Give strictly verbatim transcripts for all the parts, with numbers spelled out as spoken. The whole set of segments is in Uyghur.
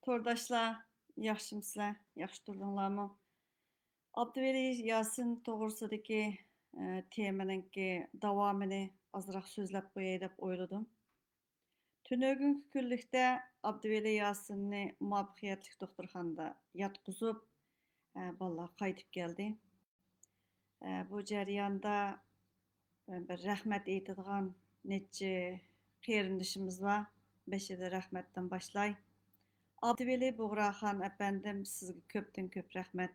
تورداشلار، ياخشىمۇسىلەر؟ ياخشى تۇردۇڭلارمۇ؟ ئابدۇۋەلى ياسىن توغرىسىدىكى، ئە، تېمىنىڭكى داۋامىنى ئازراق سۆزلەپ قوياي دەپ ئويلىدىم. تۈنۈگۈنكى كۈنلۈكتە ئابدۇۋەلى ياسىننى مۇۋەپپەقىيەتلىك دوختۇرخانىدا ياتقۇزۇپ، ئە، بالىلار قايتىپ كەلدى. ئە، بۇ جەرياندا، ئە، بىر رەھمەت ئېيتىدىغان نەچچە قېرىندىشىمىز بار. بېشىدا رەھمەتتىن باشلاي. ئابدۇۋەلى بۇغراخان ئەپەندىم، سىزگە كۆپتىن كۆپ رەھمەت.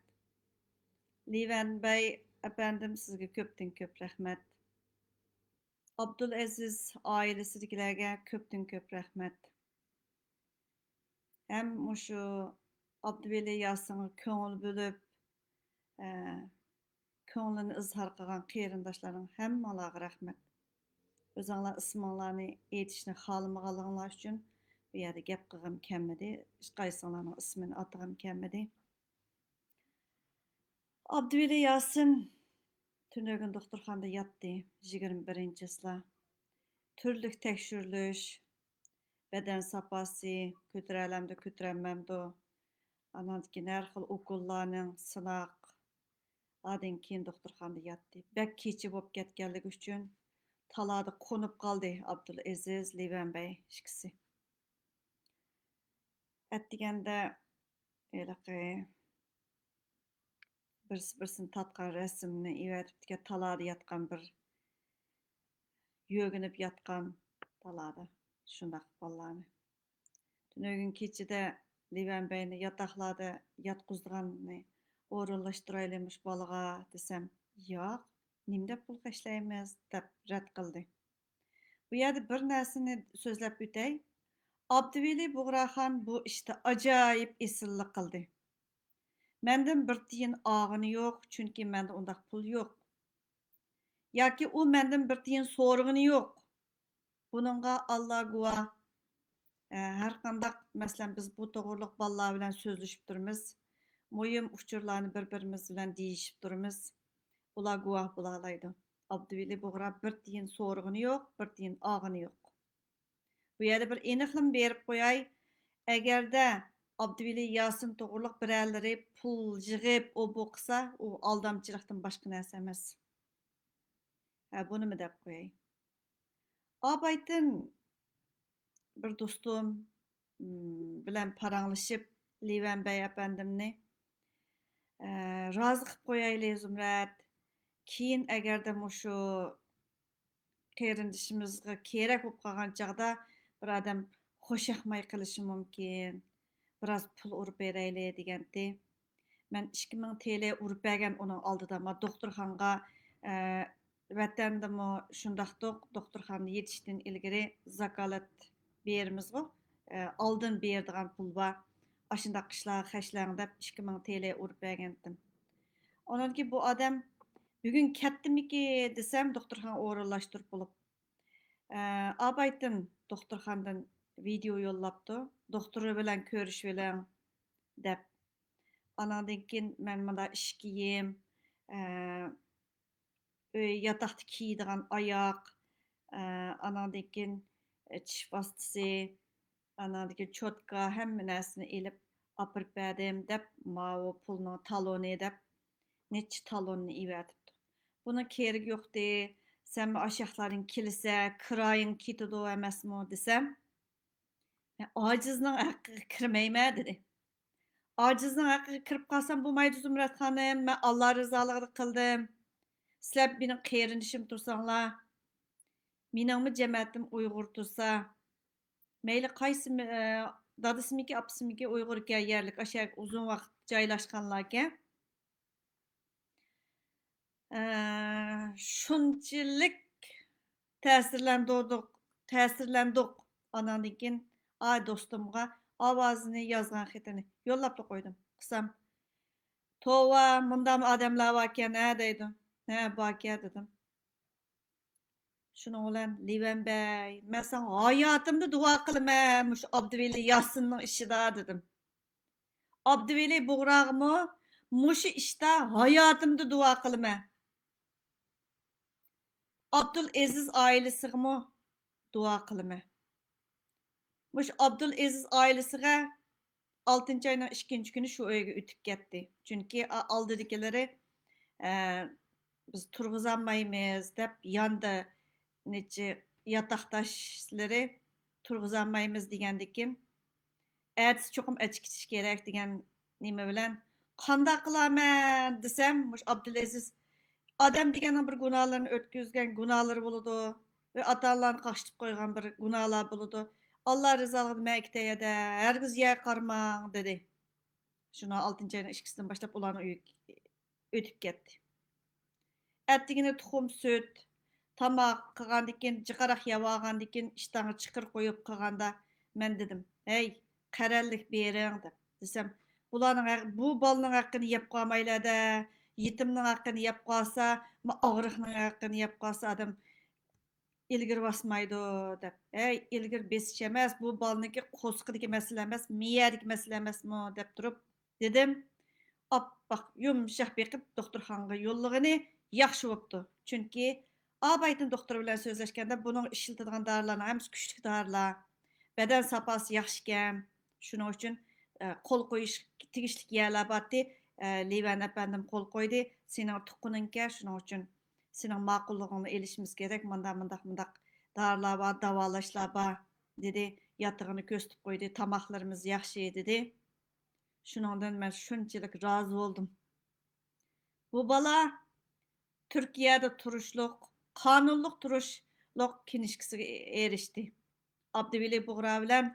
لىۋەن بەي ئەپەندىم، سىزگە كۆپتىن كۆپ رەھمەت. ئابدۇلئەزىز ئائىلىسىدىكىلەرگە كۆپتىن كۆپ رەھمەت. ھەم مۇشۇ ئابدۇۋەلى ياسىنغا كۆڭۈل بۆلۈپ، ئە، كۆڭلىنى ئىزھار قىلغان قېرىنداشلارنىڭ ھەممىڭلارغا رەھمەت. ئۆزۈڭلار ئىسمىڭلارنى ئېيتىشنى خالىمىغانلىقىڭلار ئۈچۈن بۇ يەردە گەپ قىلغۇم كەلمىدى، ھېچقايسىڭلارنىڭ ئىسمىنى ئاتىغۇم كەلمىدى. ئابدۇۋەلى ياسىن تۈنۈگۈن دوختۇرخانىدا ياتتى، يىگىرمە بىرىنچى چىسلا. تۈرلۈك تەكشۈرۈلۈش، بەدەن ساپاسى، كۆتۈرەلەمدۇ، كۆتۈرەلمەمدۇ، ئاناندىن كېيىن ھەر خىل ئوكۇللارنىڭ سىناق، ئاندىن كېيىن دوختۇرخانىدا ياتتى. بەك كېچە بولۇپ كەتكەنلىكى ئۈچۈن تالادا قونۇپ قالدى ئابدۇلئەزىز، لىۋەن بەي ئىككىسى. ئەتىگەندە ھېلىقى بىرسى بىرسىنى تارتقان رەسىمنى ئېۋەتىپتىكەن، تالادا ياتقان بىر، يۆگىنىپ ياتقان تالادا شۇنداق بالىلارنى. تۈنۈگۈن كېچىدە لىۋەن بەينى ياتاقلاردا ياتقۇزىدىغاننى ئورۇنلاشتۇرايلى مۇشۇ بالىغا دېسەم، ياق، نېمە دەپ پۇل خەجلەيمىز دەپ رەت قىلدى. بۇ يەردە بىر نەرسىنى سۆزلەپ ئۆتەي. ئابدۇۋەلى بۇغراخان بۇ ئىشتا ئاجايىپ ئېسىللىق قىلدى. مەندىن بىر تىيىن ئالغىنى يوق، چۈنكى مەندە ئۇنداق پۇل يوق. ياكى ئۇ مەندىن بىر تىيىن سورىغىنى يوق. بۇنىڭغا ئاللا گۇۋاھ. ئە، ھەر قانداق، مەسىلەن، بىز بۇ توغرۇلۇق بالىلار بىلەن سۆزلىشىپ تۇرىمىز. مۇھىم ئۇچۇرلارنى بىر-بىرىمىز بىلەن دېيىشىپ تۇرىمىز. ئۇلار گۇۋاھ بولالايدۇ. ئابدۇۋەلى بۇغرا بىر تىيىن سورىغىنى يوق، بىر تىيىن ئالغىنى يوق. بۇ يەردە بىر ئېنىقلىما بېرىپ قوياي. ئەگەردە ئابدۇۋەلى ياسىن توغرۇلۇق بىرەرلىرى پۇل يىغىپ، ئۇ بۇ قىلسا، ئۇ ئالدامچىلىقتىن باشقا نەرسە ئەمەس. ھە، بۇنىمۇ دەپ قوياي. ئابايتىن بىر دوستۇم، م، بىلەن پاراڭلىشىپ، لىۋەن بەي ئەپەندىمنى، ئە، رازى قىلىپ قويايلى، زۇمرەت. كېيىن ئەگەردە مۇشۇ قېرىندىشىمىزغا كېرەك بولۇپ قالغان چاغدا بىر ئادەم خۇشياقماي قېلىشى مۇمكىن. بىراز پۇل ئۇرۇپ بېرەيلى دېگەنتى. مەن ئىككى مىڭ تىيىن ئۇرۇپ بەرگەن ئۇنىڭ ئالدىدا. ما دوختۇرخانىغا، ئە، ۋەتەندىمۇ شۇنداقتۇق، دوختۇرخانىدا يېتىشتىن ئىلگىرى زاكالەت بېرىمىزغۇ، ئە، ئالدىن بېرىدىغان پۇل بار. ئاشۇنداق ئىشلارغا خەجلەڭ دەپ ئىككى مىڭ تىيىن ئۇرۇپ بەرگەنتىم. ئاندىن كېيىن بۇ ئادەم بۈگۈن كەتتىمىكى دېسەم، دوختۇرخانىغا ئورۇنلاشتۇرۇپ بولۇپ، ئە، ئابايتىن دوختۇرخانىدىن ۋىدېئو يوللاپتۇ. دوختۇرى بىلەن كۆرۈشۈۋېلىڭ دەپ. ئاناندىن كېيىن مەن مۇندا ئىش كىيىم، ئە، ئۆي ياتاقتا كىيىدىغان ئاياق، ئە، ئاناندىن كېيىن، ئە، چىش ۋاسىتىسى، ئاناندىن كېيىن چوتكا، ھەممە نەرسىنى ئېلىپ ئاپىرىپ بەردىم دەپ، ماۋۇ پۇلنىڭ تالونى دەپ، نەچچە تالوننى ئېۋەتىپتۇ. بۇنىڭ كېرىكى يوقتى، سەن ئاشۇ ياقلاردىن كېلىسە، كىرايىڭ كېتىدۇ ئەمەسمۇ دېسەم، مەن ئاجىزنىڭ ھەققىگە كىرمەيمەن دېدى. ئاجىزنىڭ ھەققىگە كىرىپ قالسام بولمايدۇ زۇمرەت خانىم، مەن ئاللا رىزالىقىدا قىلدىم. سىلەر مېنىڭ قېرىندىشىم تۇرساڭلار، مېنىڭمۇ جەمەتىم ئۇيغۇر تۇرسا، مەيلى قايسى، ئە، دادىسىمىكى، ئاپىسىمىكى ئۇيغۇركەن، يەرلىك، ئاشۇ يەرگە ئۇزۇن ۋاقىت جايلاشقانلاركەن. ئە، شۇنچىلىك تەسىرلەندۈردۇق، تەسىرلەندۇق. ئاناندىن كېيىن، ئا، دوستۇمغا ئاۋازىنى يازغان خېتىنى يوللاپلا قويدۇم. قىسام، توۋا، مۇنداقمۇ ئادەملەر باركەن، ھە، دەيدۇ. ھە، باركەن، دېدىم. شۇنىڭ بىلەن لىۋەن بەي، مەن ساڭا ھاياتىمدا دۇئا قىلىمەن، مۇشۇ ئابدۇۋەلى ياسىننىڭ ئىشىدا، دېدىم. ئابدۇۋەلى بۇغراغىمۇ مۇشۇ ئىشتا ھاياتىمدا دۇئا قىلىمەن. ئابدۇلئەزىز ئائىلىسىغىمۇ دۇئا قىلىمەن. مۇشۇ ئابدۇلئەزىز ئائىلىسىگە ئالتىنچى ئاينىڭ ئىككىنچى كۈنى شۇ ئۆيگە ئۆتۈپ كەتتى. چۈنكى ئا-، ئالدىدىكىلىرى، ئە، «بىز تۇرغۇزالمايمىز» دەپ، ياندا نەچچە ياتاقداشلىرى «تۇرغۇزالمايمىز» دېگەندىكىن، «ئەتىسى چوقۇم ئەچىقىش كېرەك» دېگەن نېمە بىلەن، «قانداق قىلارمەن؟» دېسەم، مۇشۇ ئابدۇلئەزىز، «ئادەم دېگەننىڭ بىر گۇناھلىرىنى ئۆتكۈزگەن گۇناھلىرى بولىدۇ ۋە ئاتا-ئانىلارنى قاقشىتىپ قويغان بىر گۇناھلار بولىدۇ. ئاللا رىزالىقىدا مەن كېتەي ھەدە، ھەرگىز يەرگە قارىماڭ» دېدى. شۇنىڭ ئالتىنچى ئاينىڭ ئىككىسىدىن باشلاپ ئۇلارنىڭ ئۆيىگە ئۆتۈپ كەتتى. ئەتىگىنى تۇخۇم، سۈت، تاماق قىلغاندىكىن، جىقراق يەۋالغاندىكىن، ئىشتانغا چىقىر قويۇپ قىلغاندا، مەن دېدىم، «ھەي، قەرەللىك بېرىڭ» دەپ دېسەم، «بۇلارنىڭ ھەق-، بۇ بالىنىڭ ھەققىنى يەپ قالمايلى ھەدە، يېتىمنىڭ ھەققىنى يەپ قالسا، ما ئاغرىقنىڭ ھەققىنى يەپ قالسا ئادەم ئىلگىرى باسمايدۇ» دەپ. ھەي، ئىلگىرى بېسىش ئەمەس، بۇ بالىنىڭكى قورسىقىدىكى مەسىلە ئەمەس، مىيەدىكى مەسىلە ئەمەسمۇ دەپ تۇرۇپ، دېدىم. ئاپئاق، يۇمشاق بېقىپ دوختۇرخانىغا يوللىغىنى ياخشى بوپتۇ. چۈنكى ئابايتىن دوختۇر بىلەن سۆزلەشكەندە بۇنىڭ ئىشلىتىدىغان دارىلارنىڭ ھەممىسى كۈچلۈك دارىلار. بەدەن ساپاسى ياخشىكەن. شۇنىڭ ئۈچۈن، ئە، قول قويۇش تېگىشلىك يەرلەر بارتتى. ئە، لىۋەن ئەپەندىم قول قويدى. سېنىڭ تۇغقىنىڭكەن، شۇنىڭ ئۈچۈن سېنىڭ ماقۇللۇقۇڭنى ئېلىشىمىز كېرەك. مۇنداق، مۇنداق، مۇنداق دارىلار بار، داۋالاشلار بار، دېدى. ياتىقىنى كۆرسىتىپ قويدى. تاماقلىرىمىز ياخشى، دېدى. شۇنىڭدىن مەن شۇنچىلىك رازى بولدۇم. بۇ بالا تۈركىيەدە تۇرۇشلۇق، قانۇنلۇق تۇرۇشلۇق كىنىشكىسىگە ئېرىشتى. ئابدۇۋەلى بۇغرا بىلەن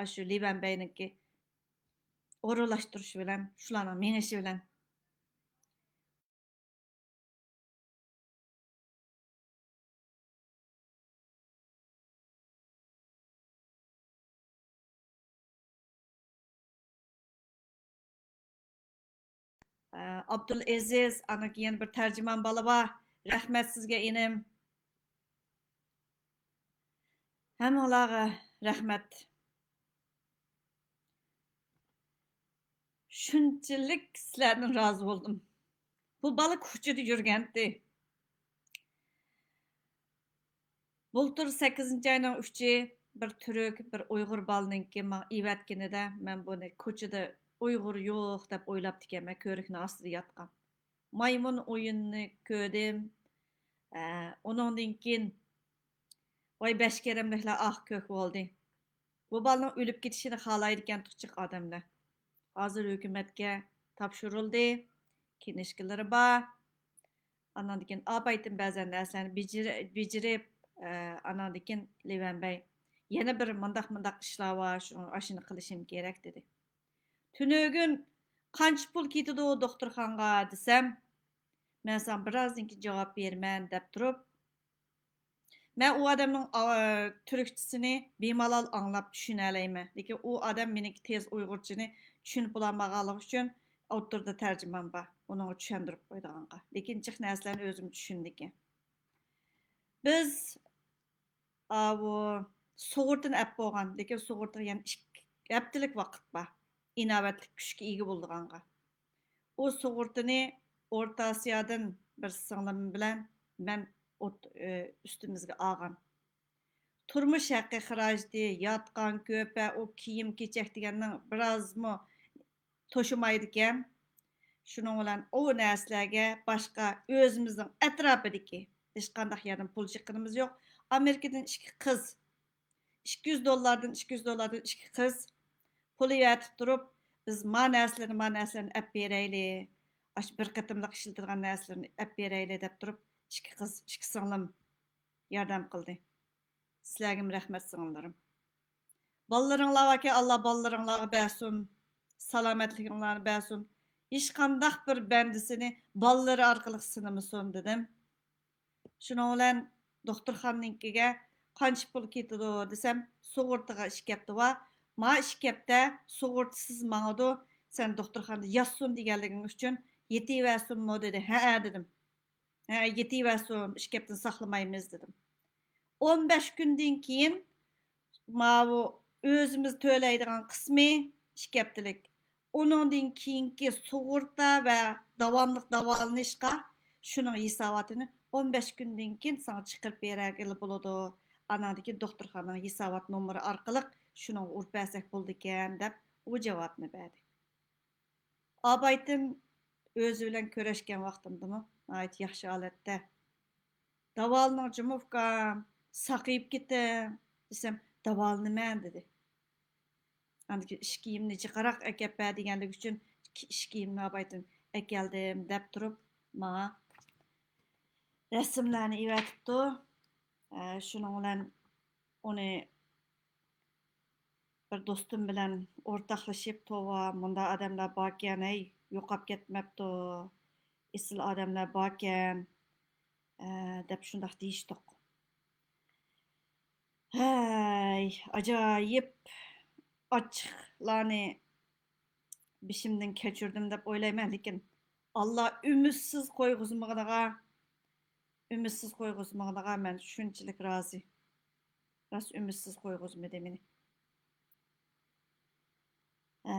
ئاشۇ لىۋەن بەينىڭكى ئورۇنلاشتۇرۇشى بىلەن، شۇلارنىڭ مېڭىشى بىلەن. ئابدۇلئەزىز، ئانىڭكى يەنە بىر تەرجىمان بالا بار. رەھمەت سىزگە، ئىنىم. ھەممىڭلارغا رەھمەت. شۇنچىلىك سىلەردىن رازى بولدۇم. بۇ بالا كوچىدا يۈرگەنتى. بۇلتۇر سەككىزىنچى ئاينىڭ ئۈچى بىر تۈرك، بىر ئۇيغۇر بالىنىڭكى ماڭا ئېۋەتكىنىدە، مەن بۇنى كوچىدا ئۇيغۇر يوق دەپ ئويلاپتىكەنمەن، كۆۋرۈكنىڭ ئاستىدا ياتقان. مايمۇن ئويۇنىنى كۆردۈم. ئە، ئۇنىڭدىن كېيىن، ۋاي، بەشكېرەملىكلەر ئاق كۆك بولدى. بۇ بالىنىڭ ئۆلۈپ كېتىشىنى خالايدىكەنتۇق جىق ئادەملەر. ھازىر ھۆكۈمەتكە تاپشۇرۇلدى، كىنىشكىلىرى بار. ئاناندىن كېيىن ئاپايتىم بەزەن نەرسىلەرنى بېجىرىپ، ئە، ئاناندىن كېيىن لىۋەن بەي، يەنە بىر مۇنداق، مۇنداق ئىشلار بار، شۇ، ئاشۇنى قىلىشىم كېرەك، دېدى. تۈنۈگۈن قانچە پۇل كېتىدۇ دوختۇرخانىغا دېسەم، مەن ساڭا بىرازدىن كېيىن جاۋاب بېرىمەن دەپ تۇرۇپ، مەن ئۇ ئادەمنىڭ، ئا، تۈركچىسىنى بىمالال ئاڭلاپ چۈشىنەلەيمەن، لېكىن ئۇ ئادەم مېنىڭكى تېز ئۇيغۇرچىنى چۈشىنىپ بولالمىغانلىقى ئۈچۈن ئوتتۇرىدا تەرجىمەن بار، ئۇنىڭغا چۈشەندۈرۈپ قويىدىغانغا. لېكىن جىق نەرسىلەرنى ئۆزۈم چۈشىنىدىكەن. بىز ئاۋۇ سۇغۇرتىنى ئەپ بولغان، لېكىن سۇغۇرتىغا يەنە ئىككى ھەپتىلىك ۋاقىت بار، ئىناۋەتلىك كۈچكە ئىگە بولىدىغانغا. ئۇ سۇغۇرتىنى ئورتا ئاسىيادىن بىر سىڭلىم بىلەن مەن ئوت-، ئۆ، ئۈستىمىزگە ئالغان. تۇرمۇش ھەققى خىراجىتى، ياتقان كۆرپە، ئۇ كىيىم-كېچەك دېگەننىڭ بىرازمۇ توشۇمايدىكەن. شۇنىڭ بىلەن ئۇ نەرسىلەرگە باشقا ئۆزىمىزنىڭ ئەتراپىدىكى ھېچقانداق يەردىن پۇل چىققىنىمىز يوق. ئامېرىكىدىن ئىككى قىز، ئىككى يۈز دوللاردىن، ئىككى يۈز دوللاردىن ئىككى قىز پۇل ئەۋەتىپ تۇرۇپ، بىز ما نەرسىلەرنى، ما نەرسىلەرنى ئەپ بېرەيلى، ئاشۇ بىر قېتىملىق ئىشلىتىدىغان نەرسىلەرنى ئەپ بېرەيلى دەپ تۇرۇپ، ئىككى قىز، ئىككى سىڭلىم ياردەم قىلدى. سىلەرگىمۇ رەھمەت، سىڭىللىرىم. بالىلىرىڭلار باركەن، ئاللا بالىلىرىڭلارغا بەرسۇن، سالامەتلىكىڭلارنى بەرسۇن. ھېچقانداق بىر بەندىسىنى بالىلىرى ئارقىلىق سىنىمىسۇن، دېدىم. شۇنىڭ بىلەن دوختۇرخانىنىڭكىگە قانچە پۇل كېتىدۇ دېسەم، سۇغۇرتىغا ئىككى ھەپتە بار. ما ئىككى ھەپتە سۇغۇرتىسىز ماڭىدۇ، سەن دوختۇرخانىدا ياتسۇن دېگەنلىكىڭ ئۈچۈن يېتىۋەرسۇنمۇ دېدى. ھەئە، دېدىم. ھە، يېتىۋەرسۇن، ئىككى ھەپتىنى ساقلىمايمىز، دېدىم. ئون بەش كۈندىن كېيىن ماۋۇ ئۆزىمىز تۆلەيدىغان قىسمى ئىككى ھەپتىلىك. ئۇنىڭدىن كېيىنكى سۇغۇرتا ۋە داۋاملىق داۋالىنىشقا شۇنىڭ ھېساباتىنى ئون بەش كۈندىن كېيىن ساڭا چىقىرىپ بېرەرگىلى بولىدۇ. ئاناندىن كېيىن دوختۇرخانىنىڭ ھېسابات نومۇرى ئارقىلىق شۇنىڭغا ئۇرۇپ بەرسەك بولىدىكەن، دەپ ئۇ جاۋابنى بەردى. ئابايتىم ئۆزى بىلەن كۆرۈشكەن ۋاقتىمدىمۇ ناھايىتى ياخشى ھالەتتە. داۋالىنىڭ جۇمۇ ئۇكام، ساقىيىپ كېتىڭ دېسەم، داۋالىنىمەن دېدى. ئاندىن كېيىن ئىش كىيىمنى جىقراق ئەكەپ بەر دېگەنلىكى ئۈچۈن ئىش كىيىمنى ئابايتىم ئەكەلدىم دەپ تۇرۇپ ماڭا رەسىملەرنى ئېۋەتىپتۇ. ئە، شۇنىڭ بىلەن ئۇنى بىر دوستۇم بىلەن ئورتاقلىشىپ، توۋا، مۇنداق ئادەملەر باركەن، ھەي، يوقاپ كەتمەپتۇ، ئېسىل ئادەملەر باركەن، ئە، دەپ شۇنداق دېيىشتۇق. ھەي، ئاجايىپ ئاچچىقلارنى بېشىمدىن كەچۈردۈم دەپ ئويلايمەن، لېكىن ئاللا ئۈمىدسىز قويغۇزمىغىنىغا، ئۈمىدسىز قويغۇزمىغىنىغا مەن شۇنچىلىك رازى. راست ئۈمىدسىز قويغۇزمىدى مېنى. ئە،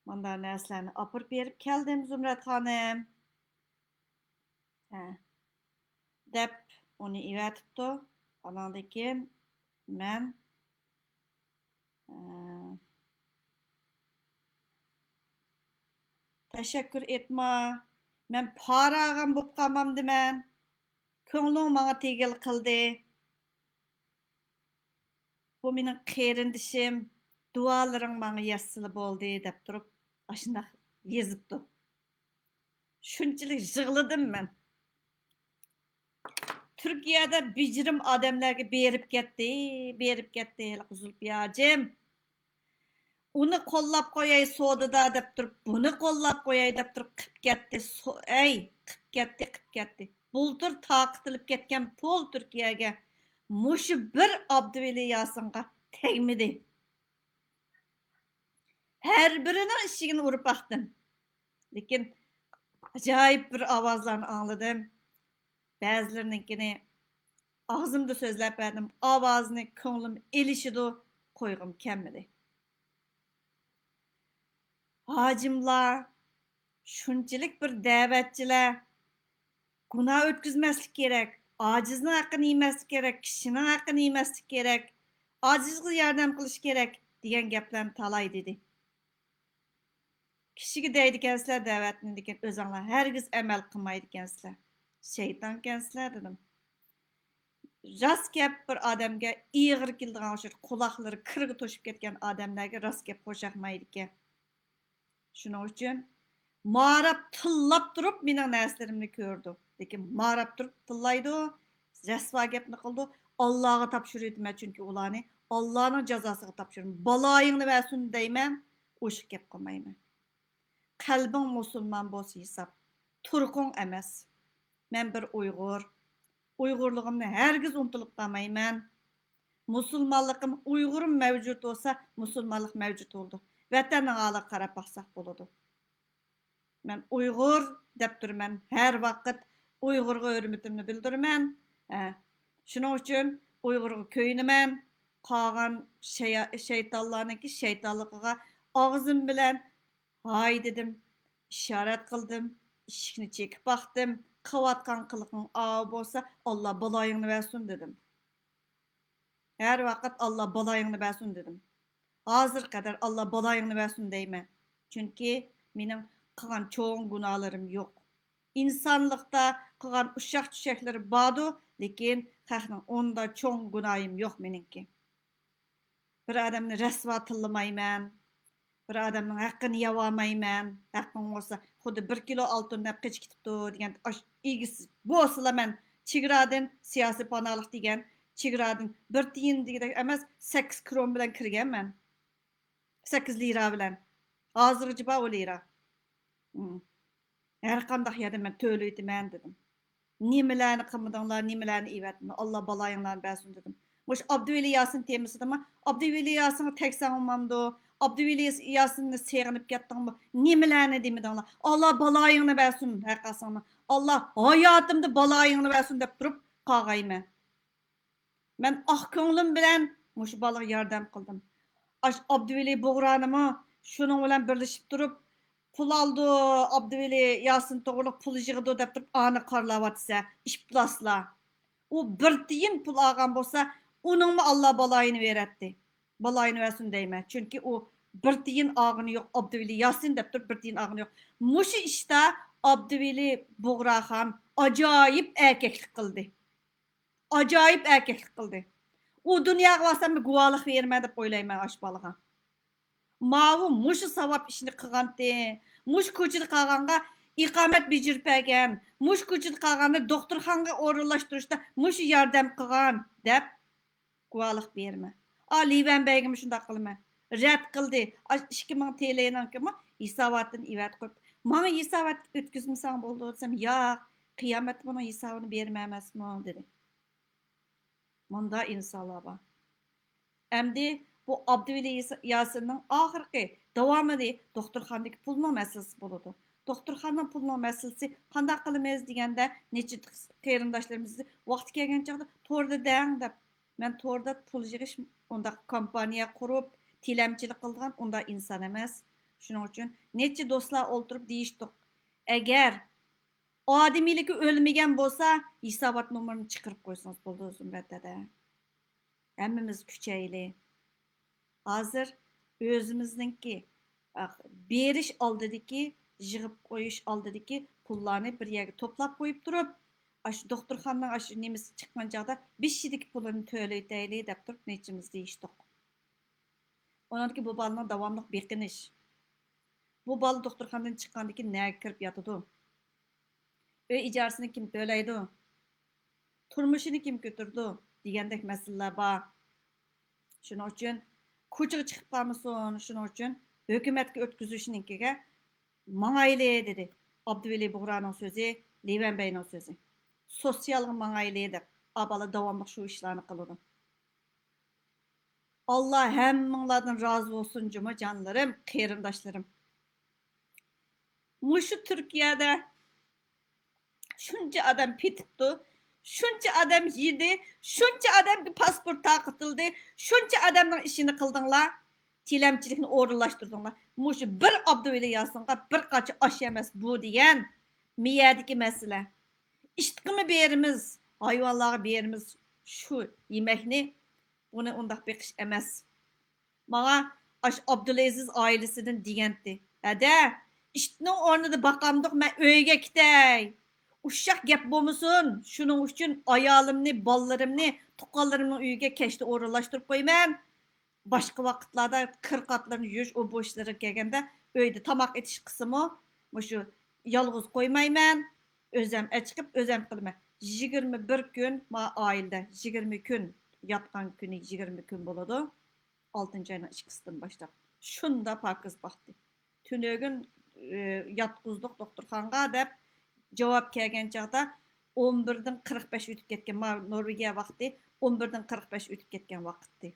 مۇنداق نەرسىلەرنى ئاپىرىپ بېرىپ كەلدىم، زۇمرەت خانىم. ھە، دەپ ئۇنى ئېۋەتىپتۇ. ئاناندىن كېيىن مەن، ئە، تەشەككۈر ئېيتما، مەن پارا ئالغان بولۇپ قالمامدىمەن. كۆڭلۈڭ ماڭا تېگىل قىلدى. بۇ مېنىڭ قېرىندىشىم، دۇئالىرىڭ ماڭا يەتسىلا بولدى، دەپ تۇرۇپ ئاشۇنداق يېزىپتۇ. شۇنچىلىك يىغلىدىم مەن. تۈركىيەدە بېجىرىم ئادەملەرگە بېرىپ كەتتى، بېرىپ كەتتى ھېلىقى زۇلپىيە ھاجىم. ئۇنى قوللاپ قوياي سودىدا دەپ تۇرۇپ، بۇنى قوللاپ قوياي دەپ تۇرۇپ قىپ كەتتى. سو-، ئەي، قىپ كەتتى، قىپ كەتتى. بۇلتۇر تارقىتىلىپ كەتكەن پۇل تۈركىيەگە مۇشۇ بىر ئابدۇۋەلى ياسىنغا تەگمىدى. ھەر بىرىنىڭ ئىشىكىنى ئۇرۇپ باقتىم. لېكىن ئاجايىپ بىر ئاۋازلارنى ئاڭلىدىم. بەزىلىرىنىڭكىنى ئاغزىمدا سۆزلەپ بەردىم، ئاۋازىنى كۆڭلۈم ئېلىشىدۇ، قويغۇم كەلمىدى. ھاجىملار، شۇنچىلىك بىر دەۋەتچىلەر، گۇناھ ئۆتكۈزمەسلىك كېرەك، ئاجىزنىڭ ھەققىنى يېمەسلىك كېرەك، كىشىنىڭ ھەققىنى يېمەسلىك كېرەك، ئاجىزغا ياردەم قىلىش كېرەك دېگەن گەپلەرنى تالاي دېدى. كىشىگە دەيدىكەنسىلەر دەۋەتنى، لېكىن ئۆزۈڭلار ھەرگىز ئەمەل قىلمايدىكەنسىلەر. شەيتانكەنسىلەر دېدىم. راست گەپ بىر ئادەمگە ئېغىر كېلىدىغان ئوخشايدۇ. قۇلاقلىرى كىرگە توشۇپ كەتكەن ئادەملەرگە راست گەپ خوشاقمايدىكەن. شۇنىڭ ئۈچۈن ماراپ تىللاپ تۇرۇپ مېنىڭ نەرسىلىرىمنى كۆرىدۇ. لېكىن ماراپ تۇرۇپ تىللايدۇ، رەسۋا گەپنى قىلىدۇ. ئاللاغا تاپشۇرۇۋېتىمەن، چۈنكى ئۇلارنى ئاللانىڭ جازاسىغا تاپشۇرىمەن. بالايىڭنى بەرسۇن دەيمەن، ئوشۇق گەپ قىلمايمەن. قەلبىڭ مۇسۇلمان بولسا ھېساب، تۇرقۇڭ ئەمەس. مەن بىر ئۇيغۇر. ئۇيغۇرلۇقۇمنى ھەرگىز ئۇنتۇلۇپ قالمايمەن. مۇسۇلمانلىقىم، ئۇيغۇرۇم مەۋجۇت بولسا، مۇسۇلمانلىق مەۋجۇت بولىدۇ. ۋەتەننىڭ ھالىغا قاراپ باقساق بولىدۇ. مەن ئۇيغۇر دەپ تۇرىمەن. ھەر ۋاقىت ئۇيغۇرغا ھۆرمىتىمنى بىلدۈرىمەن. ھە. شۇنىڭ ئۈچۈن ئۇيغۇرغا كۆيۈنىمەن. قالغان شەيتانلارنىڭكى شەيتانلىقىغا ئاغزىم بىلەن ھاي دېدىم، ئىشارەت قىلدىم، ئىشىكنى چېكىپ باقتىم. قىلىۋاتقان قىلىقىڭ ئاۋۇ بولسا، ئاللا بالايىڭنى بەرسۇن دېدىم. ھەر ۋاقىت ئاللا بالايىڭنى بەرسۇن دېدىم. ھازىرغا قەدەر ئاللا بالايىڭنى بەرسۇن دەيمەن. چۈنكى مېنىڭ قىلغان چوڭ گۇناھلىرىم يوق. ئىنسانلىقتا قىلغان ئۇششاق چۈشەكلىرى باردۇ، لېكىن خەقنىڭ ئۇنداق چوڭ گۇناھىم يوق مېنىڭكى. بىر ئادەمنى رەسۋا تىللىمايمەن. بىر ئادەمنىڭ ھەققىنى يەۋالمايمەن. ھەققىڭ بولسا، خۇددى بىر كىلو ئالتۇن دەپ قېچىپ كېتىپتۇ دېگەن ئاش-، ئىگىسى بولسىلا مەن چېگرادىن سىياسىي پاناھلىق دېگەن، چېگرادىن بىر تىيىن دېگۈدەك ئەمەس، سەككىز كرون بىلەن كىرگەنمەن. سەككىز لىرا بىلەن. ھازىرغىچە بار ئۇ لىرا. مم. ھەر قانداق يەردە مەن تۆلىۋېتىمەن دېدىم. نېمىلەرنى قىلمىدىڭلار، نېمىلەرنى ئېۋەتمىدىڭلار، ئاللا بالايىڭلارنى بەرسۇن دېدىم. مۇشۇ ئابدۇۋەلى ياسىن تېمىسىدىمۇ، ئابدۇۋەلى ياسىنغا تەگسەڭ بولمامدۇ، ئابدۇۋەلى ياسىننى سېغىنىپ كەتتىڭمۇ، نېمىلەرنى دېمىدىڭلار، ئاللا بالايىڭنى بەرسۇن ھەر قايسىڭنى، ئاللا ھاياتىمدا بالايىڭنى بەرسۇن دەپ تۇرۇپ قالغايمەن. مەن ئاق كۆڭلۈم بىلەن مۇشۇ بالىغا ياردەم قىلدىم. ئاش ئابدۇۋەلى بۇغرانىمۇ شۇنىڭ بىلەن بىرلىشىپ تۇرۇپ، پۇل ئالىدۇ، ئابدۇۋەلى ياسىن توغرىلىق پۇل يىغىدۇ دەپ تۇرۇپ، ئانى قارىلاۋاتىسە، ئىپلاسلار. ئۇ بىر تىيىن پۇل ئالغان بولسا، ئۇنىڭمۇ ئاللا بالايىنى بېرەتتى. بالايىنى بەرسۇن دەيمەن. چۈنكى ئۇ بىر تىيىن ئالغىنى يوق، ئابدۇۋەلى ياسىن دەپ تۇرۇپ بىر تىيىن ئالغىنى يوق. مۇشۇ ئىشتا ئابدۇۋەلى بۇغراخان ئاجايىپ ئەركەكلىك قىلدى. ئاجايىپ ئەركەكلىك قىلدى. ئۇ دۇنياغا بارسام بىر گۇۋاھلىق بېرىمەن دەپ ئويلايمەن ئاشۇ بالىغا. ماۋۇ مۇشۇ ساۋاب ئىشنى قىلغانتى. مۇشۇ كوچىدا قالغانغا ئىقامەت بېجىرىپ بەرگەن، مۇشۇ كوچىدا قالغاننى دوختۇرخانىغا ئورۇنلاشتۇرۇشتا مۇشۇ ياردەم قىلغان دەپ گۇۋاھلىق بېرىمەن. ئا، لىۋەن بەگمۇ شۇنداق قىلىمەن. رەت قىلدى. ئاشۇ ئىككى مىڭ تىلىنىڭكىمۇ ھېساباتىنى ئېۋەتىپ قويۇپ، ماڭا ھېسابات ئۆتكۈزمىسەڭ بولىدۇ دېسەم، ياق، قىيامەتتە بۇنىڭ ھېسابىنى بېرىمەن ئەمەسمۇ دېدى. مۇندا ئىنسانلار بار. ئەمدى بۇ ئابدۇۋەلى ياسىننىڭ ئاخىرقى داۋامىنى دوختۇرخانىدىكى پۇلنىڭ مەسىلىسى بولىدۇ. دوختۇرخانىنىڭ پۇلنىڭ مەسىلىسى قانداق قىلىمىز دېگەندە، نەچچە قېرىنداشلىرىمىز ۋاقتى كەلگەن چاغدا توردا دەڭ دەپ، مەن توردا پۇل يىغىش ئۇنداق كومپانىيە قۇرۇپ، تىلەمچىلىك قىلىدىغان ئۇنداق ئىنسان ئەمەس. شۇنىڭ ئۈچۈن نەچچە دوستلار ئولتۇرۇپ دېيىشتۇق، ئەگەر ئادىمىيلىكى ئۆلمىگەن بولسا، ھېسابات نومۇرىنى چىقىرىپ قويسىڭىز بولىدۇ، زۇمرەت دەدە. ھەممىمىز كۈچەيلى. ھازىر ئۆزىمىزنىڭكى، ئا، بېرىش ئالدىدىكى، يىغىپ قويۇش ئالدىدىكى پۇللارنى بىر يەرگە توپلاپ قويۇپ تۇرۇپ، ئاشۇ دوختۇرخانىنىڭ ئاشۇ نېمىسى چىققان چاغدا بېشىدىكى پۇلىنى تۆلىتەيلى دەپ تۇرۇپ نەچچىمىز دېيىشتۇق. ئۇنىڭدىكى بۇ بالىنىڭ داۋاملىق بېقىنىش. بۇ بالا دوختۇرخانىدىن چىققاندىن كېيىن نەگە كىرىپ ياتىدۇ؟ ئۆي ئىجارىسىنى كىم تۆلەيدۇ؟ تۇرمۇشىنى كىم كۆتۈرىدۇ؟ دېگەندەك مەسىلىلەر بار. شۇنىڭ ئۈچۈن كوچىغا چىقىپ قالمىسۇن، شۇنىڭ ئۈچۈن ھۆكۈمەتكە ئۆتكۈزۈشنىڭكىگە ماڭايلى، دېدى ئابدۇۋەلى بۇغرانىڭ سۆزى، لىۋەن بەينىڭ سۆزى. سوتسىيالغا ماڭايلى دەپ، ئا بالا داۋاملىق شۇ ئىشلارنى قىلىدۇ. ئاللا ھەممىڭلاردىن رازى بولسۇن جۇمۇ جانلىرىم، قېرىنداشلىرىم. مۇشۇ تۈركىيەدە شۇنچە ئادەم پېتىپتۇ، شۇنچە ئادەم يېدى، شۇنچە ئادەمگە پاسپورت تارقىتىلدى، شۇنچە ئادەمنىڭ ئىشىنى قىلدىڭلار، تىلەمچىلىكنى ئورۇنلاشتۇردۇڭلار. مۇشۇ بىر ئابدۇۋەلى ياسىنغا بىر قاچا ئاش ئەمەس بۇ دېگەن مىيەدىكى مەسىلە. ئىتقىمۇ بېرىمىز، ھايۋانلارغا بېرىمىز شۇ يېمەكنى، بۇنى ئۇنداق بېقىش ئەمەس. ماڭا ئاشۇ ئابدۇلئەزىز ئائىلىسىدىن دېگەنتى، ھەدە، ئىتنىڭ ئورنىدا باقامدۇق، مەن ئۆيگە كېتەي. ئۇششاق گەپ بولمىسۇن، شۇنىڭ ئۈچۈن ئايالىمنى، بالىلىرىمنى تۇغقانلىرىمنىڭ ئۆيىگە كەچتە ئورۇنلاشتۇرۇپ قويىمەن. باشقا ۋاقىتلاردا كىر قاتلىرىنى يۇيۇش، ئۇ بۇ ئىشلىرىغا كەلگەندە ئۆيدە تاماق ئېتىش قىسمۇ مۇشۇ يالغۇز قويمايمەن. ئۆزەم ئەچىقىپ، ئۆزەم قىلىمەن. يىگىرمە بىر كۈن ما ئائىلىدە، يىگىرمە كۈن ياتقان كۈنى يىگىرمە كۈن بولىدۇ. ئالتىنچى ئاينىڭ ئىككىسىدىن باشلاپ شۇنداق پاكىز باقتى. تۈنۈگۈن، ئى، ياتقۇزدۇق دوختۇرخانىغا دەپ جاۋاب كەلگەن چاغدا ئون بىردىن قىرىق بەش ئۆتۈپ كەتكەن. ما نورۋېگىيە ۋاقتى ئون بىردىن قىرىق بەش ئۆتۈپ كەتكەن ۋاقىتتى.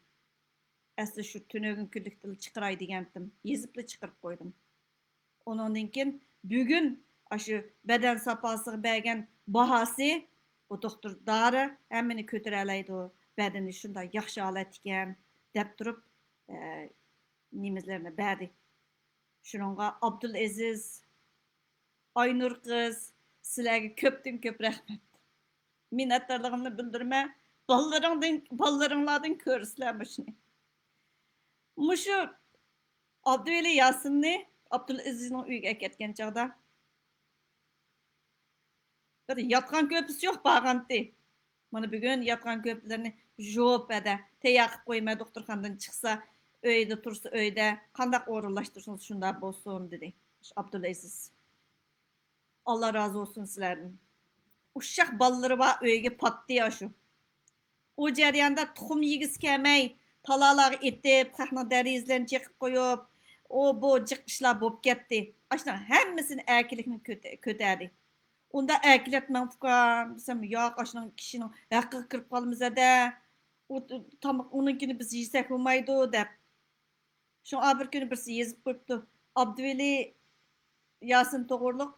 ئەسلى شۇ تۈنۈگۈن كۈنلۈكتىلا چىقىراي دېگەنتىم. يېزىپلا چىقىرىپ قويدۇم. ئۇنىڭدىن كېيىن بۈگۈن ئاشۇ بەدەن ساپاسىغا بەرگەن باھاسى، بۇ دوختۇر دارى ھەممىنى كۆتۈرەلەيدۇ، بەدىنى شۇنداق ياخشى ھالەتتە ئىكەن، دەپ تۇرۇپ، ئە، نېمىلىرىنى بەردى. شۇنىڭغا ئابدۇلئەزىز، ئاينۇر قىز، سىلەرگە كۆپتىن كۆپ رەھمەت. مىننەتدارلىقىمنى بىلدۈرىمەن. بالىلىرىڭدىن، بالىلىرىڭلاردىن كۆرىسىلەر مۇشۇنى. مۇشۇ ئابدۇۋەلى ياسىننى ئابدۇلئەزىزنىڭ ئۆيىگە ئەكەتكەن چاغدا بىر ياتقان كۆرپىسى يوق بارغانتى. مانا بۈگۈن ياتقان كۆرپىلىرىنى يۇيۇپ ھەدە تەييار قىلىپ قويىمەن، دوختۇرخانىدىن چىقسا، ئۆيدە تۇرسا ئۆيدە، قانداق ئورۇنلاشتۇرسىڭىز شۇنداق بولسۇن، دېدى ئابدۇلئەزىز. ئاللا رازى بولسۇن سىلەردىن. ئۇششاق بالىلىرى بار ئۆيگە پاتتى ئاشۇ. ئۇ جەرياندا تۇخۇم يېگۈسى كەلمەي، تالالارغا ئېتىپ، خەقنىڭ دېرىزىلىرىنى چېقىپ قويۇپ، ئۇ بۇ جىق ئىشلار بولۇپ كەتتى. ئاشۇنىڭ ھەممىسىنى ئەركىنلىكنى كۆتە-، كۆتەردى. ئۇنداق ئەركىلەتمەڭ ئۇكام دېسەم، ياق، ئاشۇنىڭ كىشىنىڭ ھەققىگە كىرىپ قالىمىز ھەدە. ئۇ تاماق، ئۇنىڭكىنى بىز يېسەك بولمايدۇ دەپ. شۇڭا بىر كۈنى بىرسى يېزىپ قويۇپتۇ، ئابدۇۋەلى ياسىن توغرۇلۇق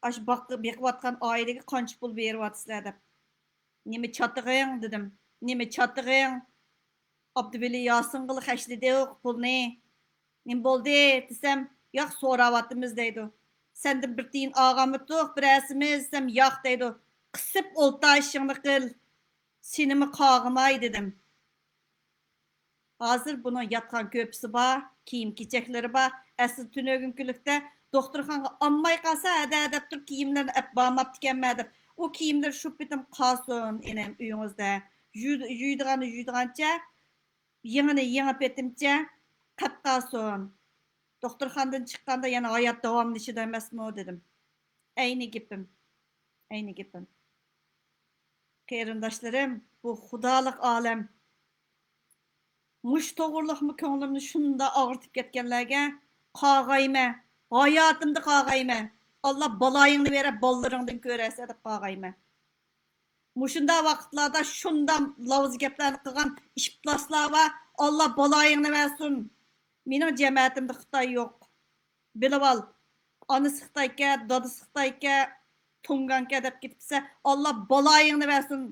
ئاشۇ باق-، بېقىۋاتقان ئائىلىگە قانچە پۇل بېرىۋاتىسىلەر دەپ. نېمە چاتىقىڭ دېدىم. نېمە چاتىقىڭ؟ ئابدۇۋەلى ياسىنغىلا خەجلىدۇق پۇلنى. نېمە بولدى دېسەم، ياق، سوراۋاتىمىز دەيدۇ. سەندىن بىر تىيىن ئالغانمىدۇق بىرەرسىمىز دېسەم، ياق دەيدۇ. قىسىپ ئولتۇر ئىشىڭنى قىل. سېنىمۇ قاغىماي دېدىم. ھازىر بۇنىڭ ياتقان كۆرپىسى بار، كىيىم-كېچەكلىرى بار. ئەسلى تۈنۈگۈنكۈنلۈكتە دوختۇرخانىغا ئالماي قالسا، ھەدە دەپ تۇرۇپ كىيىملىرىنى ئەپ بارماپتىكەنمەن دەپ. ئۇ كىيىملىرى شۇ پېتىم قالسۇن، ئىنىم، ئۆيىڭىزدە. يۇ-، يۇيىدىغاننى يۇيىدىغانچە، يېڭىنى يېڭى پېتىمچە قەپ قالسۇن. دوختۇرخانىدىن چىققاندا يەنە ھايات داۋاملىشىدۇ ئەمەسمۇ دېدىم. ئەينى گېپىم. ئەينى گېپىم. قېرىنداشلىرىم، بۇ خۇدالىق ئالەم. مۇشۇ توغرىلىقمۇ كۆڭلۈمنى شۇنداق ئاغرىتىپ كەتكەنلەرگە قارغايمەن. ھاياتىمدا قارغايمەن. ئاللا بالايىڭنى بېرە، بالىلىرىڭدىن كۆرەرسەن دەپ قارغايمەن. مۇشۇنداق ۋاقىتلاردا شۇنداق لاۋزا گەپلەرنى قىلغان ئىپلاسلار بار. ئاللا بالايىڭنى بەرسۇن. مېنىڭ جەمەتىمدە خىتاي يوق. بىلىۋال. ئانىسى خىتايكەن، دادىسى خىتايكەن، تۇڭگانكەن دەپ كېتىپسەن. ئاللا بالايىڭنى بەرسۇن.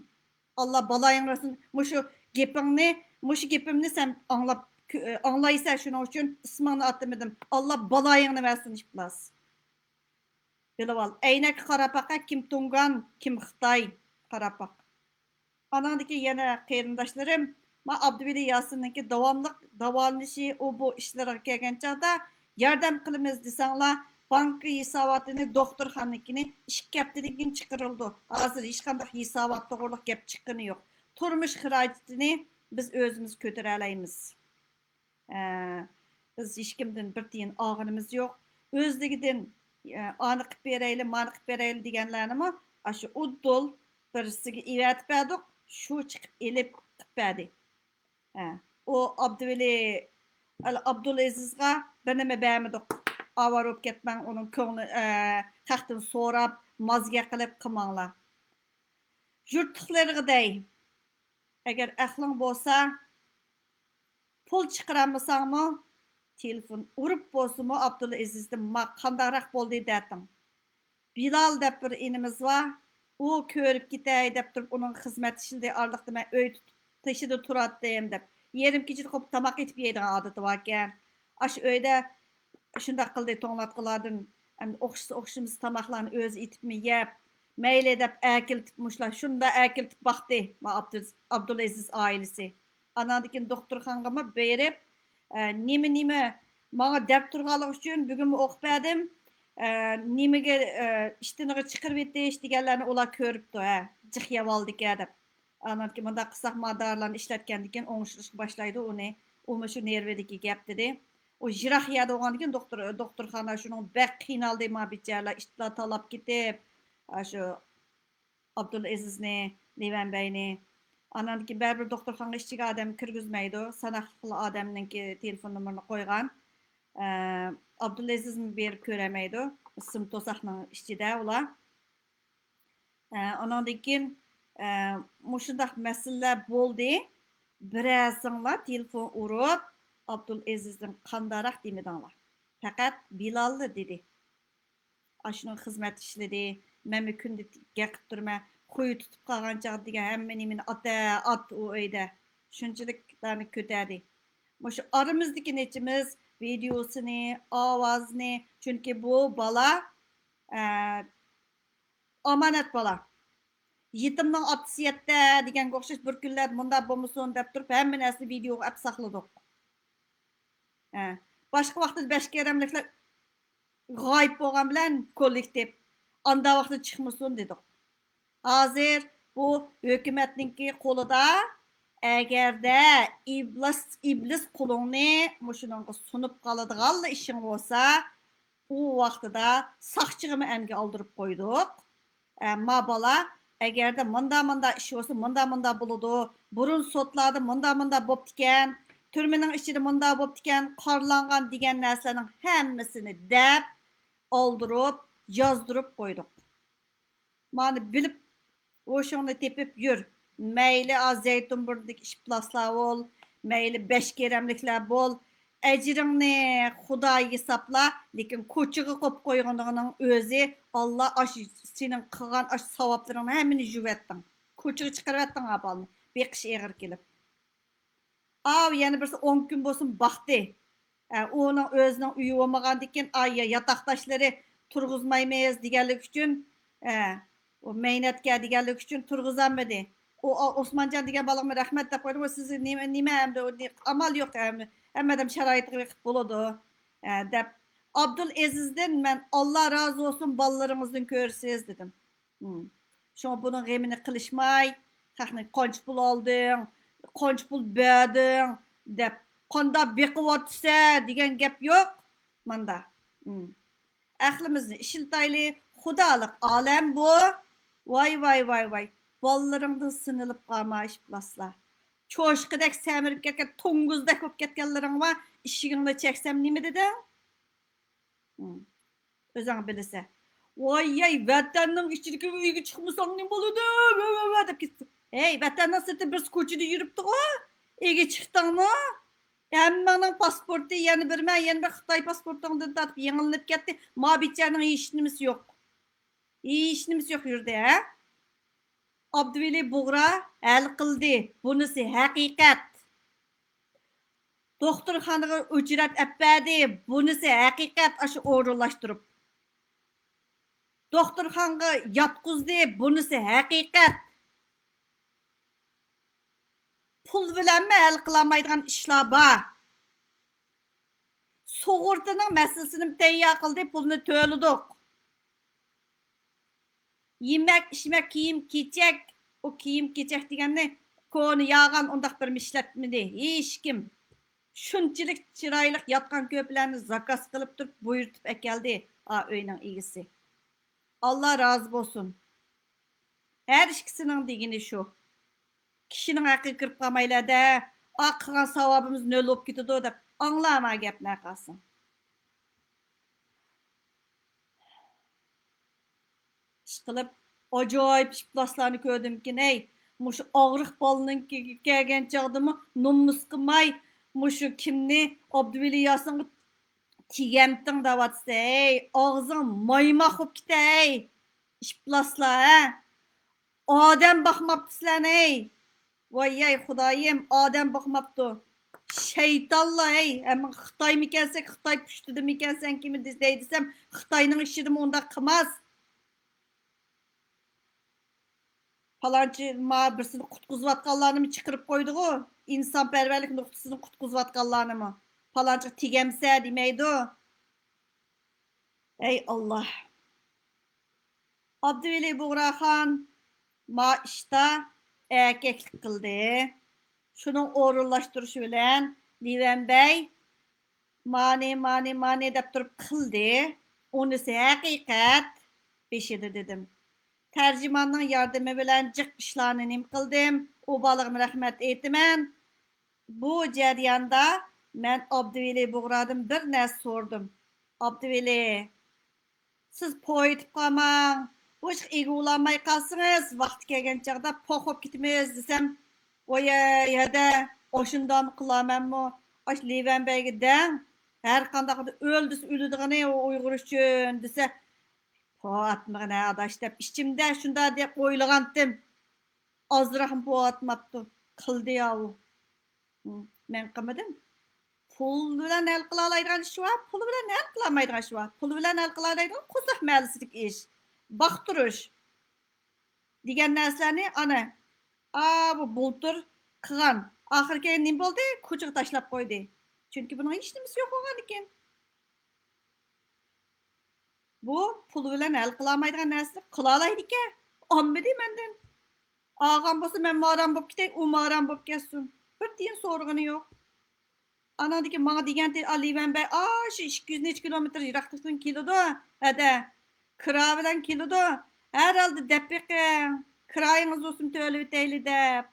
ئاللا بالايىڭنى بەرسۇن. مۇشۇ گېپىڭنى، مۇشۇ گېپىمنى سەن ئاڭلاپ، ئاڭلايسەن، شۇنىڭ ئۈچۈن ئىسمىڭنى ئاتىمىدىم. ئاللا بالايىڭنى بەرسۇن، ئىپلاس. بىلىۋال، ئەينەككە قاراپ باقە، كىم تۇڭگان، كىم خىتاي، قاراپ باق. ئاناندىكى يەنە قېرىنداشلىرىم، ما ئابدۇۋەلى ياسىننىڭكى داۋاملىق داۋالىنىشى، ئۇ بۇ ئىشلىرىغا كەلگەن چاغدا ياردەم قىلىمىز دېسەڭلار، بانكا ھېساباتىنى، دوختۇرخانىنىڭكىنى ئىككى ھەپتىدىن كېيىن چىقىرىلىدۇ. ھازىر ھېچقانداق ھېسابات توغرۇلۇق گەپ چىققىنى يوق. تۇرمۇش خىراجىتىنى بىز ئۆزىمىز كۆتۈرەلەيمىز. ئە، بىز ھېچكىمدىن بىر تىيىن ئالغىنىمىز يوق. ئۆزلۈكىدىن، ئە، ئانى قىلىپ بېرەيلى، مانى قىلىپ بېرەيلى دېگەنلەرنىمۇ ئاشۇ ئۇدۇل بىرسىگە ئېۋەتىپ بەردۇق، شۇ چىقىپ ئېلىپ قىلىپ بەردى. ئە، ئۇ ئابدۇۋەلى، ئابدۇلئەزىزغا بىر نېمە بەرمىدۇق. ئاۋارە بولۇپ كەتمەڭ، ئۇنىڭ كۆڭلى، ئە، خەقتىن سوراپ، مازگە قىلىپ قىلماڭلار. يۇرتلۇقلىرىغا دەي، ئەگەر ئەقلىڭ بولسا، پۇل چىقىرالمىساڭمۇ، تېلېفون ئۇرۇپ بولسىمۇ، ئابدۇلئەزىزدىن ما قانداقراق بولدى دەتىڭ. بىلال دەپ بىر ئىنىمىز بار، ئۇ كۆرۈپ كېتەي دەپ تۇرۇپ، ئۇنىڭ خىزمەت ئىشلىدى، ئارىلىقتا مەن ئۆي تۇتۇپ تېشىدا تۇراتتىم دەپ، يېرىم كېچىدە قوپۇپ تاماق ئېتىپ يەيدىغان ئادىتى باركەن. ئاشۇ ئۆيدە شۇنداق قىلدى، توڭلاتقۇلاردىن ئەمدى ئوخشىسا ئوخشىمىسا تاماقلارنى ئۆزى ئېتىپمۇ يەپ، مەيلى دەپ ئەكېلىتىپ، مۇشۇلار شۇنداق ئەكېلىتىپ باقتى، ما ئابدۇز-، ئابدۇلئەزىز ئائىلىسى. ئاناندىن كېيىن دوختۇرخانىغىمۇ بېرىپ، ئە، نېمە، نېمە ماڭا دەپ تۇرغانلىقى ئۈچۈن بۈگۈنمۇ ئوقۇپ بەردىم. ئە، نېمىگە، ئە، ئىشتىنىغا چىقىرىۋېتىش دېگەنلەرنى ئۇلار كۆرۈپتۇ، ھە، جىق يەۋالدىكەن دەپ. ئاناندىن كېيىن مۇنداق قىلساق، ما دارىلارنى ئىشلەتكەندىن كېيىن ئوڭشىلىشقا باشلايدۇ ئۇنى. ئۇمۇ شۇ نېرۋىدىكى گەپ دېدى. ئۇ يىراق يەردە بولغاندىكىن دوختۇر، دوختۇرخانا شۇنىڭ بەك قىينالدى، ما بىچارىلەر ئىتلار تالاپ كېتىپ، ئاشۇ ئابدۇلئەزىزنى، لىۋەن بەينى. ئاناندىن كېيىن بەرىبىر دوختۇرخانىغا ئىچىگە ئادەم كىرگۈزمەيدۇ، ساناقلىقلا ئادەمنىڭكى تېلېفون نومۇرىنى قويغان. ئە، ئابدۇلئەزىزمۇ بېرىپ كۆرەلمەيدۇ، سىم توساقنىڭ ئىچىدە ئۇلار. ئە، ئۇنىڭدىن كېيىن، ئە، مۇشۇنداق مەسىلىلەر بولدى. بىرەرسىڭلار تېلېفون ئۇرۇپ، ئابدۇلئەزىزدىن قانداقراق دېمىدىڭلار. پەقەت بىلاللا دېدى. ئاشۇنىڭ خىزمەت ئىشلىدى. مەنمۇ كۈندە گەپ قىلىپ تۇرىمەن. خۇي تۇتۇپ قالغان چاغدا دېگەن ھەممە نېمىنى ئات-، ئات ئۇ ئۆيدە. شۇنچىلىك كۆتەردى. مۇشۇ ئارىمىزدىكى نېچىمىز ۋىدېئوسىنى، ئاۋازىنى، چۈنكى بۇ بالا، ئە، ئامانەت بالا. يېتىمنىڭ ئاتىسى يەتتە دېگەنگە ئوخشاش بىر كۈنلەردە مۇنداق بولمىسۇن دەپ تۇرۇپ، ھەممە نەرسىنى ۋىدېئوغا ئەپ ساقلىدۇق. ھە. باشقا ۋاقىتتا بەشكېرەملىكلەر غايىب بولغان بىلەن كوللېكتىپ ئانداق ۋاقىتتا چىقمىسۇن دېدۇق. ھازىر بۇ ھۆكۈمەتنىڭكى قولىدا، ئەگەردە ئىبلىس، ئىبلىس قولۇڭنى مۇشۇنىڭغا سۇنۇپ قالىدىغانلا ئىشىڭ بولسا، ئۇ ۋاقتىدا ساقچىغىمۇ ئەنگە ئالدۇرۇپ قويدۇق. ئە، ما بالا، ئەگەردە مۇندا مۇندا ئىش بولسا، مۇندا مۇندا بولىدۇ، بۇرۇن سوتلاردا مۇندا مۇندا بوپتىكەن، تۈرمىنىڭ ئىچىدە مۇندا بوپتىكەن، قارىلانغان دېگەن نەرسىلەرنىڭ ھەممىسىنى دەپ ئالدۇرۇپ، يازدۇرۇپ قويدۇق. مانا بىلىپ، ھوشۇڭنى تېپىپ يۈر. مەيلى ئا زەيتۇن بۇرنىدىكى ئىپلاسلار بول، مەيلى بەشكېرەملىكلەر بول، ئەجرىڭنى خۇدايغا ھېسابلا، لېكىن كوچىغا قويۇپ قويغىنىڭنىڭ ئۆزى، ئاللا ئاشۇ سېنىڭ قىلغان ئاشۇ ساۋابلىرىڭنى ھەممىنى يۇۋەتتىڭ. كوچىغا چىقىرىۋەتتىڭ ئا بالىنى. بېقىش ئېغىر كېلىپ. ئاۋۇ يەنە بىرسى ئون كۈن بولسۇن باقتى. ئە، ئۇنىڭ ئۆزىنىڭ ئۆيى بولمىغاندىكىن، ئا، يا-، ياتاقداشلىرى تۇرغۇزمايمىز دېگەنلىكى ئۈچۈن، ئە، ئۇ مەينەتكە دېگەنلىكى ئۈچۈن تۇرغۇزالمىدى. ئۇ ئوسمانجان دېگەن بالىغىمۇ رەھمەت دەپ قويدۇم. سىز نېمە، نېمە ئەمدى، ئۇنى ئامال يوق، ھەممە ئادەم شارائىتىغا بېقىپ بولىدۇ، دەپ. ئابدۇلئەزىزدىن مەن، ئاللا رازى بولسۇن، بالىلىرىڭىزدىن كۆرىسىز، دېدىم. شۇڭا بۇنىڭ غېمىنى قىلىشماي، خەقنى قانچە پۇل ئالدىڭ، قانچە پۇل بەردىڭ دەپ، قانداق بېقىۋاتىسە دېگەن گەپ يوق ماندا. ئەقلىمىزنى ئىشلىتايلى، خۇدالىق ئالەم بۇ. ۋاي، ۋاي، ۋاي، ۋاي. بالىلىرىڭدىن سىنىلىپ قالما، ئىپلاسلار. چوشقىدەك سەمرىپ كەتكەن، توڭگۇزدەك بولۇپ كەتكەنلىرىڭ بار. ئىشىكىڭنى چەكسەم نېمە دېدىڭ؟ ئۆزۈڭ بىلىسەن. ۋاي ياي، ۋەتەننىڭ ئىچىدىكى ئۆيگە چىقمىساڭ نېمە بولىدۇ؟ ۋە، ۋە، ۋە دەپ كېتىپتۇ. ھەي، ۋەتەننىڭ سىرتى بىرسى كوچىدا يۈرۈپتىغۇ؟ ئۆيگە چىقتىڭمۇ؟ ھەممىڭنىڭ پاسپورتى يەنە بىرمە، يەنە بىر خىتاي پاسپورتىڭدىن تارتىپ يېڭىلىنىپ كەتتى. ما بىچارىنىڭ ھېچنېمىسى يوق. ھېچنېمىسى يوق يۈردى، ھە؟ ئابدۇۋەلى بۇغرا ھەل قىلدى. بۇنىسى ھەقىقەت. دوختۇرخانىغا ئۇچرات ئەپ بەردى. بۇنىسى ھەقىقەت، ئاشۇ ئورۇنلاشتۇرۇپ. دوختۇرخانىغا ياتقۇزدى. بۇنىسى ھەقىقەت. پۇل بىلەنمۇ ھەل قىلالمايدىغان ئىشلار بار. سۇغۇرتىنىڭ مەسىلىسىنى تەييار قىلدى، پۇلنى تۆلىدۇق. يېمەك، ئىچمەك، كىيىم، كېچەك، ئۇ كىيىم، كېچەك دېگەننى كونا ياغان ئۇنداق بىر ئىشلەتمىدى ھېچكىم. شۇنچىلىك چىرايلىق ياتقان كۆرپىلەرنى زاكاز قىلىپ تۇرۇپ بۇيرۇتۇپ ئەكەلدى ئا ئۆينىڭ ئىگىسى. ئاللا رازى بولسۇن. ھەر ئىككىسىنىڭ دېگىنى شۇ. كىشىنىڭ ھەققىگە كىرىپ قالمايلى-دە، ئا، قىلغان ساۋابىمىز نۆل بولۇپ كېتىدۇ دەپ ئاڭلىما گەپنى قالسۇن. ئىشقىلىپ، ئاجايىپ ئىپلاسلارنى كۆردۈمكىن، ھەي، مۇشۇ ئاغرىق بالىنىڭكىگە كەلگەن چاغدىمۇ نومۇس قىلماي، مۇشۇ كىمنى، ئابدۇۋەلى ياسىنغا تېگەمتىڭ دەۋاتىسەن، ھەي، ئاغزىڭ مايماق بولۇپ كېتەي، ئىپلاسلار، ھە؟ ئادەم باقماپتۇ سىلەرنى، ھەي. ۋاي، ھەي، خۇدايىم، ئادەم باقماپتۇ. شەيتانلا، ھەي، ھەممە خىتايمىكەنسەن، خىتاي پۇشتىدىمىكەنسەن، كىمى دېسە دېسەم، خىتاينىڭ ئىچىدىمۇ ئۇنداق قىلماس. پالانچى ما بىرسىنى قۇتقۇزۇۋاتقانلارنىمۇ چىقىرىپ قويدىغۇ، ئىنسانپەرۋەرلىك نۇقتىسىدىن قۇتقۇزۇۋاتقانلارنىمۇ. پالانچىغا تېگەمسە دېمەيدۇ. ئەي ئاللا. ئابدۇۋەلى بۇغراخان ما ئىشتا ئەركەكلىك قىلدى. شۇنىڭ ئورۇنلاشتۇرۇشى بىلەن لىۋەن بەي مانى، مانى، مانى دەپ تۇرۇپ قىلدى. ئۇنىسى ھەقىقەت، بېشىدا دېدىم. تەرجىماننىڭ ياردىمى بىلەن جىق ئىشلارنى نېمە قىلدىم. ئۇ بالىغىمۇ رەھمەت ئېيتىمەن. بۇ جەرياندا مەن ئابدۇۋەلى بۇغرادىن بىر نەرسە سورىدىم. ئابدۇۋەلى، سىز پويىتىپ قالماڭ. بۇ ئىشقا ئىگە بولالماي قالسىڭىز، ۋاقتى كەلگەن چاغدا پوخ بولۇپ كېتىمىز دېسەم، ۋايەي، ھەدە، ئاشۇنداقمۇ قىلارمەنمۇ؟ ئاشۇ لىۋەن بەيگە دەڭ، ھەر قانداقتا ئۆل دېسە ئۆلىدىغىنى ئۇ ئۇيغۇر ئۈچۈن دېسە، پاتمىغىن ھە ئاداش دەپ ئىچىمدە شۇنداق دەپ ئويلىغانتىم. ئازراقمۇ پاتماپتۇ. قىلدى ياۋۇ. مەن قىلمىدىم. پۇل بىلەن ھەل قىلالايدىغان ئىش بار، پۇل بىلەن ھەل قىلالمايدىغان ئىش بار. پۇل بىلەن ھەل قىلالايدىغان قورساق مەھەللىسىدىكى ئىش. باقتۇرۇش دېگەن نەرسىلەرنى ئانا، ئا، بۇ بۇلتۇر قىلغان. ئاخىرى كەينى نېمە بولدى؟ كوچىغا تاشلاپ قويدى. چۈنكى بۇنىڭ ھېچنېمىسى يوق بولغاندىكىن. بۇ پۇل بىلەن ھەل قىلالمايدىغان نەرسىنى قىلالايدىكەن. ئالمىدى مەندىن. ئالغان بولسا مەنمۇ ئارام بولۇپ كېتەي، ئۇمۇ ئارام بولۇپ كەتسۇن. بىر تىيىن سورىغىنى يوق. ئاناندىن كېيىن ماڭا دېگەنتى، ئا، لىۋەن بەي، ئاشۇ ئىككى يۈز نەچچە كىلومېتىر يىراقلىقتىن كېلىدۇ، ھەدە، كىرا بىلەن كېلىدۇ، ھەر ھالدا دەپ بېقىڭ، كىرايىڭىز بولسىمۇ تۆلىۋېتەيلى دەپ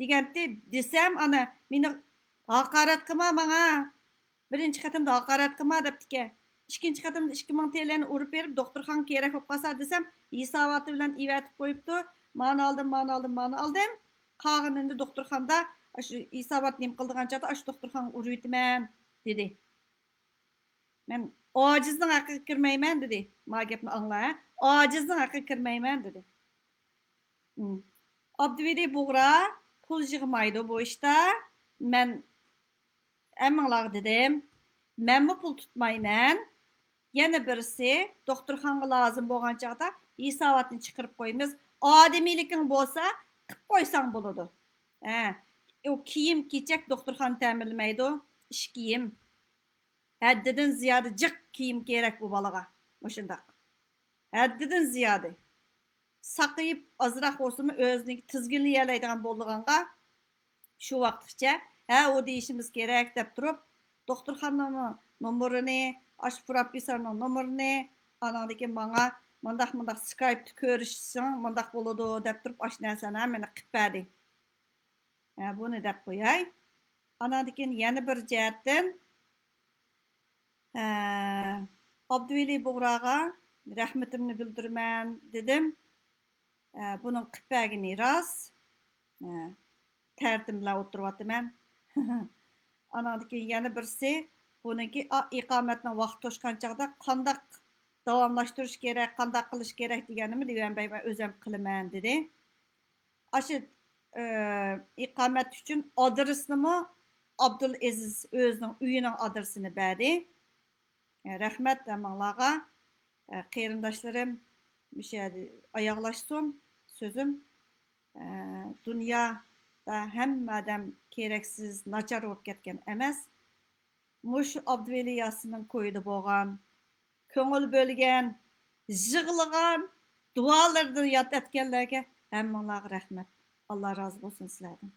دېگەنتى. دېسەم، ئانا، مېنى ھاقارەت قىلما ماڭا، بىرىنچى قېتىمدا ھاقارەت قىلما دەپتىكەن. ئىككىنچى قېتىمدا ئىككى مىڭ تىلىنى ئۇرۇپ بېرىپ، دوختۇرخانىغا كېرەك بولۇپ قالسا دېسەم، ھېساباتى بىلەن ئېۋەتىپ قويۇپتۇ. مانى ئالدىم، مانى ئالدىم، مانى ئالدىم. قالغىنىنى دوختۇرخانىدا، ئاشۇ ھېسابات نېمە قىلىدىغان چاغدا ئاشۇ دوختۇرخانىغا ئۇرۇۋېتىمەن، دېدى. مەن ئاجىزنىڭ ھەققىگە كىرمەيمەن، دېدى. ما گەپنى ئاڭلا، ھە؟ ئاجىزنىڭ ھەققىگە كىرمەيمەن، دېدى. ئابدۇۋەلى بۇغرا پۇل يىغمايدۇ بۇ ئىشتا. مەن ھەممىڭلارغا دېدىم. مەنمۇ پۇل تۇتمايمەن. يەنە بىرسى، دوختۇرخانىغا لازىم بولغان چاغدا ھېساباتنى چىقىرىپ قويىمىز. ئادىمىيلىكىڭ بولسا، قىلىپ قويساڭ بولىدۇ. ھە، ئۇ كىيىم كېچەك دوختۇرخانا تەمىنلىمەيدۇ، ئىش كىيىم. ھەددىدىن زىيادە جىق كىيىم كېرەك بۇ بالىغا. مۇشۇنداق. ھەددىدىن زىيادە. ساقىيىپ ئازراق بولسىمۇ ئۆزىنىڭ تىزگىنلىيەلەيدىغان بولىدىغانغا شۇ ۋاقىتقىچە، ھە، ئۇ دېيىشىمىز كېرەك دەپ تۇرۇپ، دوختۇرخانىنىڭ نومۇرىنى، ئاشۇ پروفېسسورنىڭ نومۇرىنى، ئاناندىن كېيىن ماڭا مۇنداق، مۇنداق سكايپتا كۆرۈشسەڭ مۇنداق بولىدۇ دەپ تۇرۇپ، ئاشۇ نەرسىلەرنى ھەممىنى قىلىپ بەردى. ھە، بۇنى دەپ قوياي. ئاناندىن كېيىن يەنە بىر جەھەتتىن، ھە، ئابدۇۋەلى بۇغراغا رەھمىتىمنى بىلدۈرىمەن دېدىم. ھە، بۇنىڭ قىلىپ بەرگىنى راست. ھە، تەرىتىم بىلەن ئولتۇرۇۋاتىمەن. ئاناندىن كېيىن يەنە بىرسى، بۇنىڭكى ئا-، ئىقامەتنىڭ ۋاقتى توشقان چاغدا قانداق داۋاملاشتۇرۇش كېرەك، قانداق قىلىش كېرەك دېگەننىمۇ دېۋەن بەي مەن ئۆزۈم قىلىمەن دېدى. ئاشۇ، ئى، ئىقامەت ئۈچۈن ئادرېسنىمۇ ئابدۇلئەزىز ئۆزىنىڭ ئۆيىنىڭ ئادرېسىنى بەردى. ئە، رەھمەت ھەممىڭلارغا. ئە، قېرىنداشلىرىم، مۇشۇ يەردە ئاياغلاشسۇن سۆزۈم. ئە، دۇنيادا ھەممە ئادەم كېرەكسىز، ناچار بولۇپ كەتكەن ئەمەس. مۇشۇ ئابدۇۋەلى ياسىننىڭ كويىدا بولغان، كۆڭۈل بۆلگەن، يىغلىغان، دۇئالىرىدىن ياد ئەتكەنلەرگە ھەممىڭلارغا رەھمەت. ئاللا رازى بولسۇن سىلەردىن.